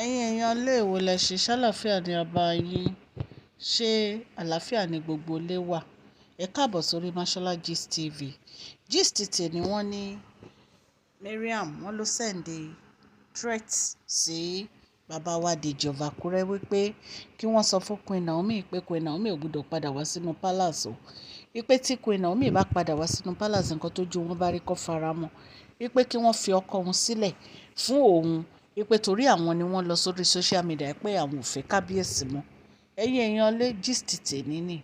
Ẹ̀yin èèyàn ilé ìwò lẹ ṣe, ṣàlàáfíà ní abá yín, ṣé àlàáfíà ní gbogbo ilé wà? Ẹ káàbọ̀ sórí Mashola Gist TV. Gist tèmi, wọ́n ní Mariam, wọ́n ló send threat sí bàbá wa Dèjì of Àkúrẹ́ wípé kí wọ́n sọ fún Queen Naomi pé Queen Naomi ò gbọdọ̀ padà wá sínú palace o. Wípé tí Queen Naomi bá padà wá sínú palace, nǹkan tó ju wọn bá rí kó fara mọ́. Wípé kí wọ́n fi ọkọ òun sílẹ̀ fún òun, wípé torí àwọn ni wọ́n lọ sórí social media pé àwọn ò fẹ́ kábíyèsí mọ́. Ẹ̀yin èèyàn lé, gist tèmi ni.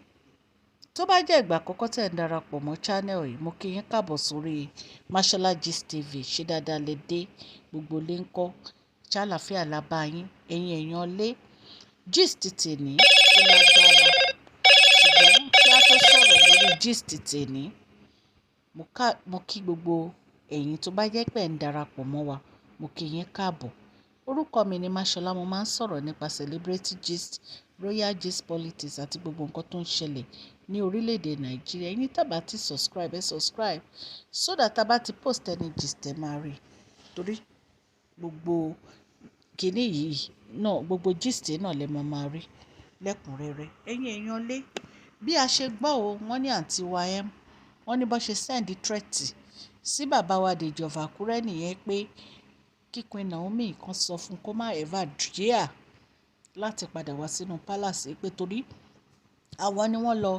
Tó bá jẹ́ ìgbà àkọ́kọ́ tí ẹ̀ ń darapọ̀ mọ́ channel yìí, mo kí yín káàbọ̀ sórí Mashola Gist TV. Ṣé dáadáa lẹ dé? Gbogbo ilé ń kọ́. Ṣé la bá yín? Ẹ̀yin èèyàn lé, gist tèmi ó lágbára. Ṣùgbọ́n kí a tó sọ̀rọ̀ lórí gist tèmi, mo kí gbogbo ẹ̀yin tó bá jẹ́ pé ẹ̀ ń darapọ̀ mọ́ wa, mo kí yín káàbọ̀. Orúkọ mi ni Mashola. Mo máa ń sọ̀rọ̀ nípa celebrity gist, royal gist, politics àti gbogbo nǹkan tó ń ṣẹlẹ̀ ní orílẹ̀-èdè Nàìjíríà. Ẹ̀yin tí a bá ti subscribe, ẹ subscribe so that a bá ti post any gist, ẹ máa rí. Torí gbogbo kíní yìí náà, gbogbo gist náà lẹ máa rí lẹ́kùnrẹ́rẹ́. Ẹ̀yin èèyàn lé, bí a ṣe gbọ́ o, wọ́n ní àǹtí wa M, wọ́n ní bó ṣe send threat sí bàbá wa Dèjì of Àkúrẹ́ nìyẹn pé kí Queen Naomi kan sọ fún kó má ever dare láti padà wá sínú palace, pé torí àwọn ni wọ́n lọ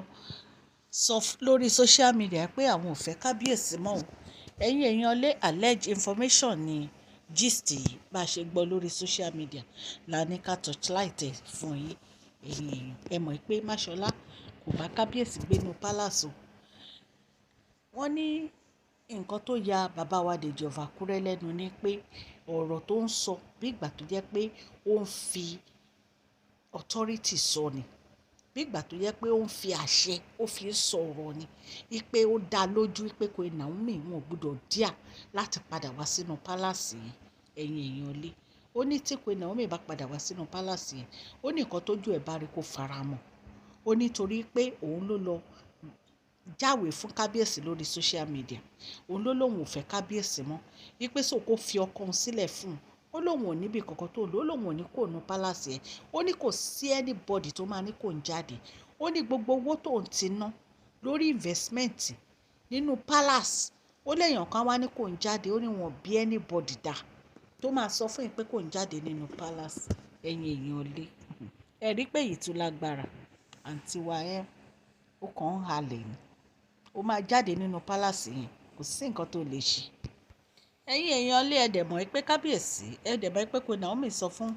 sọ lórí social media pé àwọn ò fẹ́ kábíyèsí mọ́ o. Ẹ̀yin èèyàn lé, alleged information ni gist yìí. Bá ṣe gbọ́ lórí social media la ní ká torchlight ẹ̀ fún yín. Ẹ̀yin èèyàn, ẹ mọ̀ pé Mashola kò bá kábíyèsí gbé inú palace o. Wọ́n ní nǹkan tó ya bàbá wa Dèjì of Àkúrẹ́ lẹ́nu ni pé ọ̀rọ̀ tó ń sọ bí ìgbà tó jẹ́ pé ó ń fi authority sọ ni, bí ìgbà tó jẹ́ pé ó ń fi àṣẹ, ó fi ń sọ̀rọ̀ ni, wípé ó dá lójú wípé Queen Naomi wọn ò gbọdọ̀ dare láti padà wá sínú palace yẹn. Ẹ̀yin èèyàn lé, ó ní tí Queen Naomi bá padà wá sínú palace yẹn, ó ní nǹkan tójú ẹ̀ bá rí kó fara mọ́. Ó ní torí pé òun ló lọ jáwèé fún kábíyèsí lórí social media, òun ló lóun ò fẹ́ kábíyèsí mọ́, wípé so kó fi ọkọ òun sílẹ̀ fún un. Ó lóun ò níbi kankan tó lò, ó lóun ò ní kó nu palace yẹn. Ó ní kò sí anybody tó máa ní kó ń jáde. Ó ní gbogbo owó tó ń ti ná lórí investment nínú palace, ó léèyàn kan wá ní kó ń jáde. Ó ní wọn bí anybody dá tó máa sọ fún yín pé kó ń jáde nínú palace. Ẹ̀yin èèyàn lé, ẹ rí pé èyí tún lágbára. Àǹtí wa ẹ, ó kàn ń halẹ̀ ni. Ó máa jáde nínú palace yẹn, kò sí nǹkan tó lè ṣe. Ẹ̀yin èèyàn lé, ẹ dẹ̀ mọ̀ pé kábíyèsí, ẹ dẹ̀ mọ̀ pé Queen Naomi sọ fún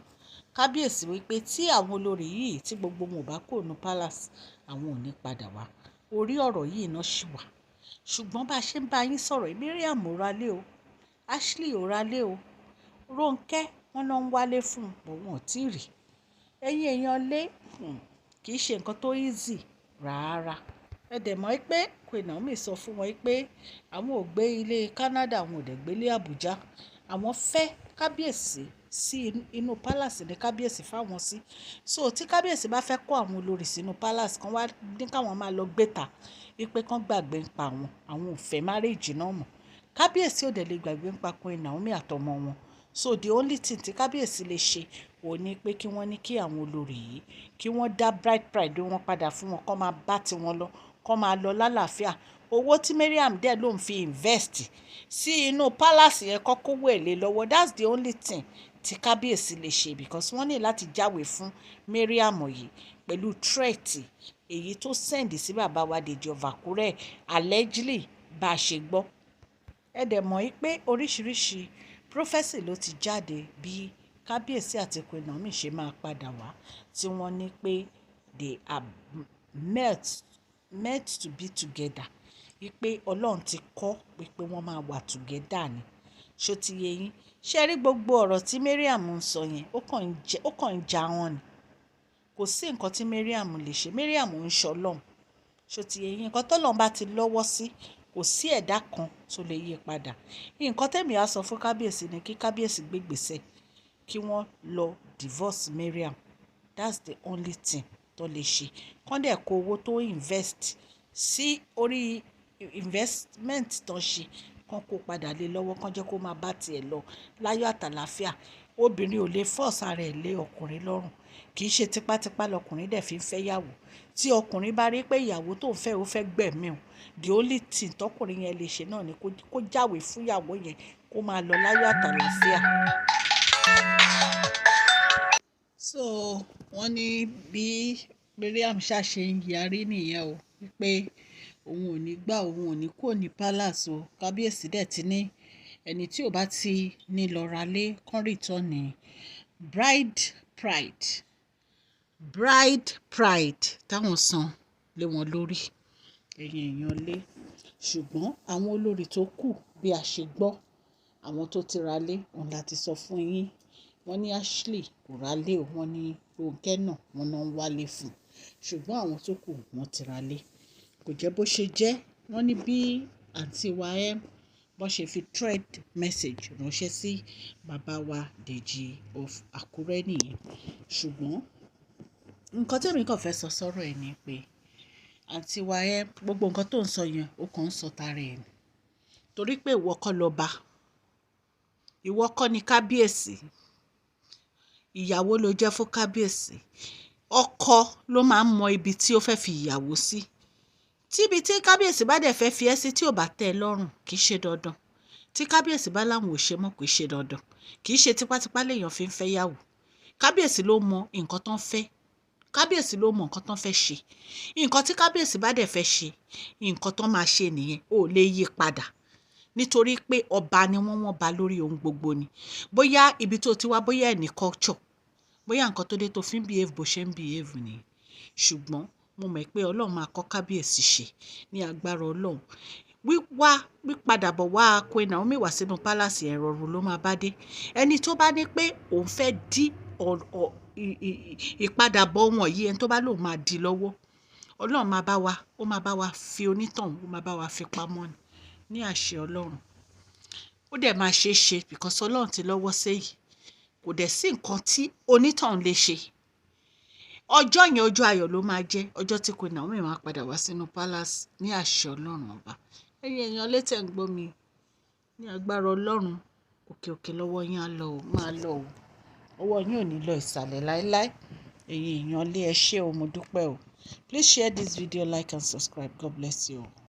kábíyèsí wípé tí àwọn olórí yìí, tí gbogbo wọn ò bá kúrò nínú palace, àwọn ò ní padà wá. Orí ọ̀rọ̀ yìí náà ṣì wà. Ṣùgbọ́n bá ṣe ń bá yín sọ̀rọ̀, Mariam ò ralé o, Ashley ò ralé o, Ronke wọ́n náà ń wálé fún un, but wọ́n ò tí ì rí. Ẹ̀yin èèyàn lé, kì í ṣe nǹkan tó easy rárá. Ẹ dẹ̀ mọ̀ pé Queen Naomi sọ fún wọn pé àwọn ò gbé ilé Canada, àwọn ò dẹ̀ gbé ilé Abuja. Àwọn fẹ́ kábíyèsí sí inú palace ní kábíyèsí fáwọn sí. So tí kábíyèsí bá fẹ́ kó àwọn olórí sínú palace kan wá ní káwọn máa lọ gbé ta, wípé kán gbàgbé ń pa àwọn, àwọn ò fẹ́ marriage náà mọ́. Kábíyèsí ò dẹ̀ lè gbàgbé ń pa Queen Naomi àtọmọ wọn. So the only thing tí kábíyèsí lè ṣe òun ní pé kí wọ́n ní kí àwọn olórí yìí, kí wọ́n dá bride price wọn padà fún wọn, kó máa bá ti wọn lọ, kó máa lọ lálàáfíà. Owó tí Mariam dẹ̀ ló ń fi invest sí inú palace yẹn kó kówó ẹ̀ lé lọ́wọ́. That's the only thing tí kábíyèsí lè ṣe, because wọ́n ní láti jáwèé fún Mariam yìí pẹ̀lú threat èyí tó send sí bàbá wa Dèjì of Àkúrẹ́, allegedly, bá a ṣe gbọ́. Ẹ dẹ̀ mọ̀ pé oríṣiríṣi prophecy ló ti jáde bí kábíyèsí àti Queen Naomi ṣe máa padà wá, tí wọ́n ní pé they are meant to be together, wípé Ọlọ́run ti kọ́ wípé wọ́n máa wà together ni. Ṣó ti yé yín? Ṣé ẹ rí gbogbo ọ̀rọ̀ tí Mariam ń sọ yẹn, ó kàn ń ja wọ́n ni. Kò sí nǹkan tí Mariam lè ṣe. Mariam ń ṣọlọ́run. Ṣó ti yé yín? Nǹkan tí Ọlọ́run bá ti lọ́wọ́ sí, kò sí ẹ̀dá kan tó lè yí padà. Nǹkan tèmi á sọ fún kábíyèsí ni kí kábíyèsí gbé ìgbésẹ̀ kí wọ́n lọ divorce Mariam. That's the only thing tó lè ṣe. Kán dẹ̀ kó owó tó invest sí orí investment tó ṣe, kán kó padà lé lọ́wọ́, kán jẹ́ kó máa bá ti ẹ̀ lọ láyọ̀ àtàlàáfíà. Obìnrin ò lè force ara ẹ̀ lé ọkùnrin lọ́rùn. Kì í ṣe tipátipá lọkùnrin dẹ̀ fi ń fẹ́ ìyàwó. Tí ọkùnrin bá rí pé ìyàwó tó ń fẹ́ ó fẹ́ gbẹ̀mí òun, the only thing tọkùnrin yẹn lè ṣe náà ni kó jáwèé fún ìyàwó yẹn, kó máa lọ láyọ̀ àtàlàáfíà. So wọ́n ní bí Mariam ṣá ṣe ń yarí nìyẹn o, wípé òun ò ní gbà, òun ò ní kúrò ní palace o. Kábíyèsí dẹ̀ ti ní ẹni tí ò bá ti ní lọ ra lé kán return bride pride, bride pride táwọn san lé wọn lórí, ẹ̀yin èèyàn lé. Ṣùgbọ́n àwọn olórí tó kù, bí a ṣe gbọ́, àwọn tó ti ra lé, òun la ti sọ fún yín. Wọ́n ní Ashley kò ra lé o, wọ́n ní Ronke náà wọ́n náà ń wálé fún un. Ṣùgbọ́n àwọn tó kù wọ́n ti ra lé. Kò jẹ́ bó ṣe jẹ́. Wọ́n ní bí àǹtí wa ẹ́ bó ṣe fi thread message ránṣẹ́ sí bàbá wa Dèjì of Àkúrẹ́ nìyẹn. Ṣùgbọ́n nǹkan tí èmi kàn fẹ́ sọ sọ́rọ̀ ẹ̀ ni pé àǹtí wa ẹ́ gbogbo nǹkan tó ń sọ yẹn, ó kàn ń sọ tara ẹ̀ ni. Torí pé ìwọ kọ́ lọba, ìwọ kọ́ ni kábíyèsí, ìyàwó ló jẹ́ fún kábíyèsí. Ọkọ ló máa ń mọ ibi tí ó fẹ́ fi ìyàwó sí. Tí ibi tí kábíyèsí bá dẹ̀ fẹ́ fi ẹ́ sí tí ò bá tẹ́ ẹ lọ́rùn, kì í ṣe dandan. Tí kábíyèsí bá láwọn ò ṣe mọ́, kì í ṣe dandan. Kì í ṣe tipátipá lèèyàn fi ń fẹ́ ìyàwó. Kábíyèsí ló mọ nǹkan tó ń fẹ́. Kábíyèsí ló mọ nǹkan tó ń fẹ́ ṣe. Nǹkan tí kábíyèsí bá dẹ̀ fẹ́ ṣe, nǹkan tó máa ṣe nìyẹn. Ó lè yí padà. Nítorí pé ọba ni wọ́n, wọ́n ba lórí ohun gbogbo ni. Bóyá ibi tó ti wá, bóyá ẹ ní culture, bóyá nǹkan tó dé tó fi ń behave bó ṣe ń behave nìyẹn. Ṣùgbọ́n mo mọ̀ pé Ọlọ́run máa kọ́ kábíyèsí ṣe ní agbára Ọlọ́run. Wíwá, pípadàbọ̀ wá Queen Naomi wá sínú palace yẹn, ìrọ̀rùn ló máa bá dé. Ẹni tó bá ní pé òun fẹ́ dí ìpadàbọ̀ wọn yìí, ẹni tó bá lòun máa di lọ́wọ́, Ọlọ́run máa bá wa, ó máa bá wa fi onítọ̀hún, ó máa bá wa fi pamọ́ ni ní àṣẹ Ọlọ́run. Ó dẹ̀ máa ṣe é ṣe because Ọlọ́run ti lọ́wọ́ séyìí. Kò dẹ̀ sí nǹkan tí onítọ̀hún lè ṣe. Ọjọ́ yẹn ọjọ́ ayọ̀ ló máa jẹ́, ọjọ́ tí Queen Naomi máa padà wá sínú palace ní àṣẹ Ọlọ́run ọba. Ẹ̀yin èèyàn lé tẹ̀ ń gbọ́ mi, ní agbára Ọlọ́run, òkè òkè lọ́wọ́ yín á lọ o, máa lọ o. Ọwọ́ yín ò ní lọ ìsàlẹ̀ láíláí. Ẹ̀yin èèyàn lé, ẹ ṣé o, mo dúpẹ́ o. Please share this video, like and subscribe. God bless you all.